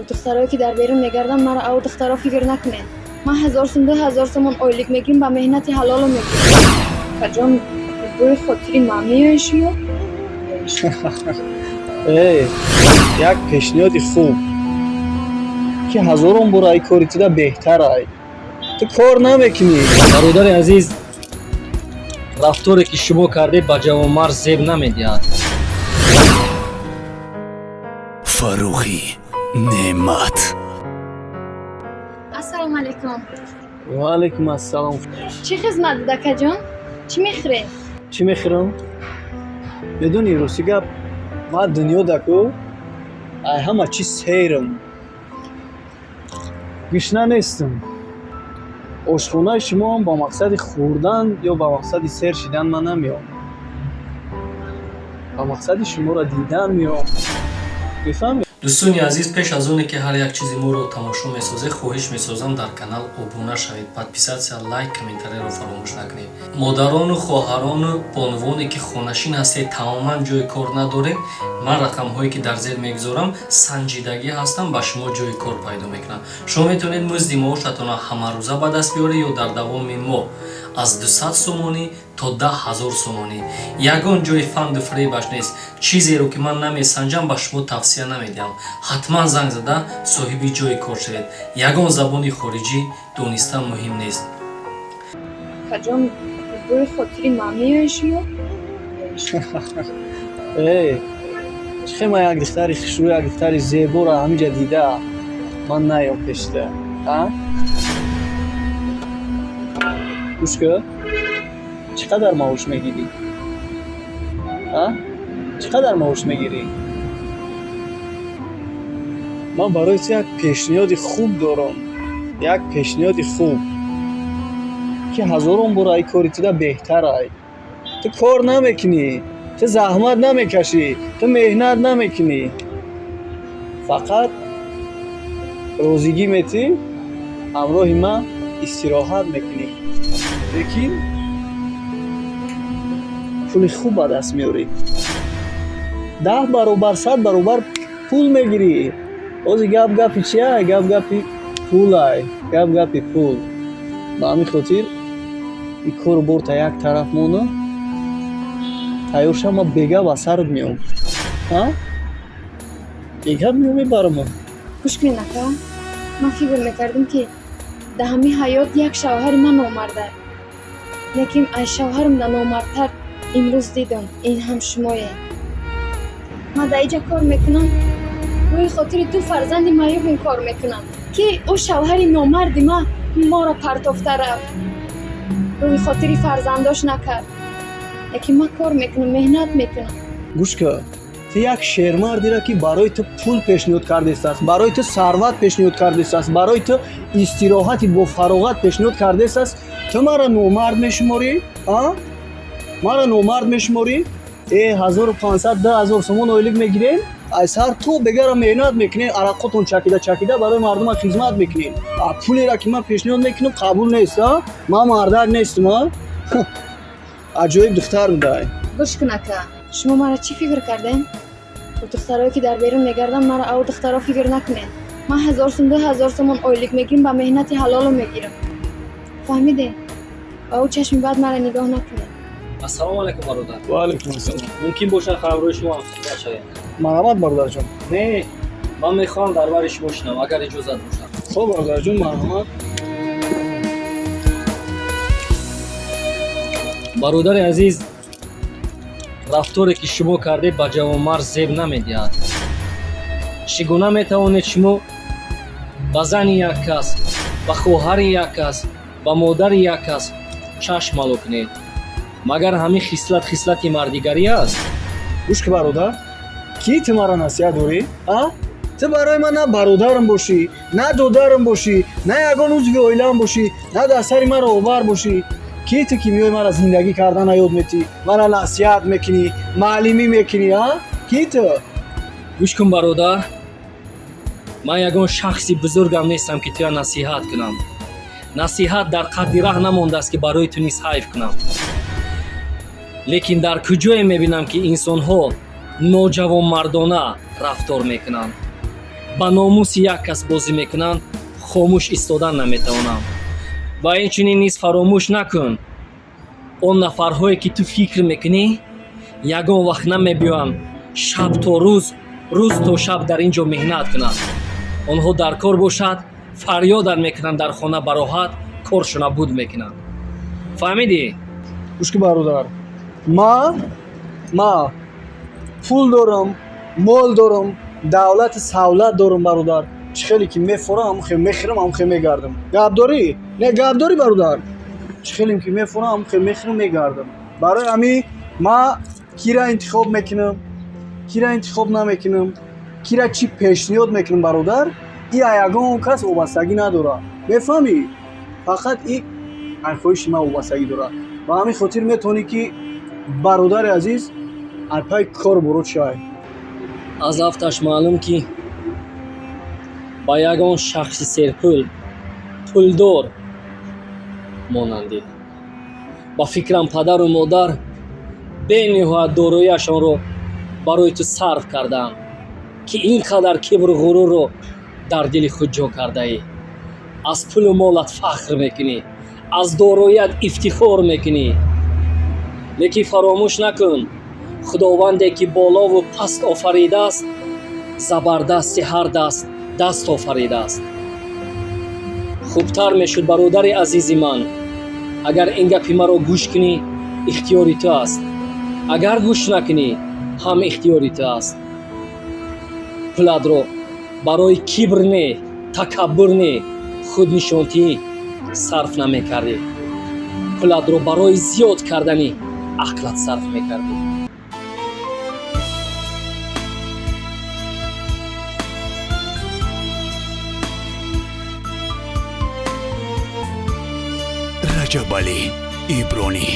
Духтарое ки дар берун мегарданд, маро ав духтаро фикр накунед. Ман 1000 сум, 2000 сомон ойлик мегирим, ба меҳнати ҳалолу мегирим. Акаҷон, бӯи хотири ман меои шумо? Э, як пешниҳоди хуб, ки ҳазорон бор ай кори туда беҳтар ай. Ту кор намекунӣ. Бародари азиз, рафторе ки шумо кардед, ба ҷавонмард зеб намедиҳад. Фаррухӣ Неъмат. Ассалому алайкум. Ва алайкум ассалом. Чӣ хизмат буд, акаҷон? Чӣ мехӯред? Чӣ мехӯрам? Медонӣ, рости гап, ман дунё даку ай ҳама чиз серам, гушна нестам. Ошхонаи шумоам ба мақсади хӯрдан ё ба мақсади сер шидан ман намеом, ба мақсади шуморо дидан меом, мефаҳмӣ? Дӯстони азиз, пеш аз оне ки ҳар як чизи моро тамошо месозед, хоҳиш месозам, дар канал обуна шавед, подписаться, лайк, комментарияро фаромӯш накунед. Модарону хоҳарону бонувоне ки хонашин ҳастед, тамоман ҷои кор надоред, ман рақамҳое ки дар зер мегузорам, санҷидагӣ ҳастам, ба шумо ҷои кор пайдо мекунам. Шумо метавонед музди маошатонро ҳамарӯза ба даст биёред ё дар давоми моҳ аз 200 сомонӣ то 10 000 сомонӣ. Ягон ҷои фанду фиребаш нест. Чизеро ки ман намесанҷам, ба шумо тавсия намедиҳам. Ҳатман занг зада соҳиби ҷои кор шавед. Ягон забони хориҷӣ донистан муҳим нест. Акаҷон, бӯи хотири ман меои шумо? Э, чӣ хел ман як духтари хушрӯ, як духтари зеборо ҳаминҷа дида ман наём пешта, а? Гӯш кун, чӣ қадар маош мегирӣ, а? Чӣ қадар маош мегирӣ? Ман барои ту як пешниҳоди хуб дорам, як пешниҳоди хуб, ки ҳазорон бор ай кори туда беҳтар ай. Ту кор намекунӣ, ту заҳмат намекашӣ, ту меҳнат намекунӣ, фақат розигӣ метӣ, ҳамроҳи ман истироҳат мекунӣ, лекин пули хуб ба даст меорӣ, 10 баробар, 100 баробар пул мегирӣ. Ҳозир гап гапи чиай? Гап гапи пулай, гап гапи пул. Ба ҳамин хотир ин кору борта як тараф монам, тайёр шав, ман бега ба сарат меом, а? Бега меом, мебарамон. Гӯш кунед, ака, ман фикр мекардам, ки дар ҳамин ҳаёт як шавҳари ман номарда, лекин аз шавҳарам да номардтар имрӯз дидам, ин ҳам шумое. Ман дар иҷа кор мекунам, рӯи хотири ду фарзанди маъюбим кор мекунам, ки ӯ шавҳари номарди ман моро партофта рафт, рӯи хотири фарзандош накард, лекин ман кор мекунам, меҳнат мекунам. Гӯш кун, ту як шермардеро, ки барои ту пул пешниҳод кардестааст, барои ту сарват пешниҳод кардестааст, барои ту истироҳати бо фароғат пешниҳод кардестааст, ту маро номард мешуморӣ, а? Маро номард мешуморӣ? Э, 1500, 2000 сомон ойлик мегирем, ай сар то бегара меҳнат мекунем, арақотон чакида чакида барои мардума хизмат мекунем, а пулеро ки ман пешниҳод мекунам, қабул нест, а? Ман мардак нестам, а? Аҷоиб духтар будай. Гӯш кун, ака, шумо маро чӣ фикр кардем? Духтарое ки дар берун мегарданд, маро ав духтаро фикр накунед. Ман 1000 сум, 2000 сомон ойлик мегирим, ба меҳнати ҳалолу мегирам, фаҳмиде? Ба ӯ чашми бад маро нигоҳ накунед. Ассалому алайкум, бародар. Ва алайкум ассалом. Мумкин бошад, ҳамроҳи шумо ҳамсуҳбат шавем? Марҳамат, бародарҷон. Не, ман мехоҳам дар бари шумо шинам, агар иҷозат бошад. Хоб, бародарҷон, марҳамат. Бародари азиз, рафторе ки шумо кардед, ба ҷавонмард зеб намедиҳад. Чӣ гуна метавонед шумо ба зани як кас, ба хоҳари як кас, ба модари як кас чашм мало кунед? Магар ҳамин хислат хислати мардигарӣ аст? Гӯш ки, бародар, ки ту маро насиҳат дорӣ, а? Ту барои ман на бародарам бошӣ, на додарам бошӣ, на ягон узви оилаам бошӣ, на дар сари ман роҳбар бошӣ. Ки ту, ки меои мара зиндагӣ кардана ёд метӣ, мара насиҳат мекунӣ, маълимӣ мекунӣ, а? Ки ту? Гӯш кун, бародар, ман ягон шахси бузургам нестам, ки туя насиҳат кунам. Насиҳат дар қадди раҳ намондааст, ки барои ту низ ҳайф кунам. Лекин дар куҷое мебинам, ки инсонҳо ноҷавонмардона рафтор мекунанд. Ба номуси як кас бозӣ мекунанд, хомӯш истодан наметавонам. Ва инчунин низ фаромӯш накун, он нафарҳое ки ту фикр мекунӣ, ягон вақт намебиёянд шаб то рӯз, рӯз то шаб дар ин ҷо меҳнат кунанд. Онҳо дар кор бошад, фарёдат мекунанд, дар хона бароҳат коршона буд мекунанд. Фаҳмидӣ? Гӯш ки бародар, ма пул дорам, мол дорам, давлати савлат дорам бародар. Чӣ хеле ки мефорам, ҳамон хел мехӯрам, ҳамон хел мегардам. Гап дорӣ? Не, гап дорӣ бародар? Чӣ хеле ки мефорам, ҳамон хел мехӯрам, мегардам. Барои ҳамин ма кира интихоб мекунам, кира интихоб намекунам, кира чӣ пешниҳод мекунам бародар, и ягон кас вобастагӣ надорад. Мефаҳмӣ? Фақат и хоҳиши ман вобастагӣ дорад. Ба ҳамин хотир метавонӣ ки бародари азиз арпаи кор бурод шавай. Аз афташ маълум ки ба ягон шахси серпул, пулдор монандӣ. Ба фикрам, падару модар бениҳоят дороияшонро барои ту сарф кардаанд, ки ин қадар кибру ғурурро дар дили худ ҷо кардаӣ. Аз пулу молат фахр мекунӣ, аз дороият ифтихор мекунӣ. Лекин фаромӯш накун, худованде ки болову паст офаридааст, забардасти ҳар даст даст офаридааст. Хубтар мешуд, бародари азизи ман, агар ин гапи маро гӯш кунӣ, ихтиёри ту аст. Агар гӯш накунӣ, ҳам ихтиёри ту аст. Пулатро барои кибр не, такаббур не, худнишонтӣ сарф намекардӣ. Пулатро барои зиёд кардани ақлат сарф мекардӣ. Раҷабалӣ Ибронӣ.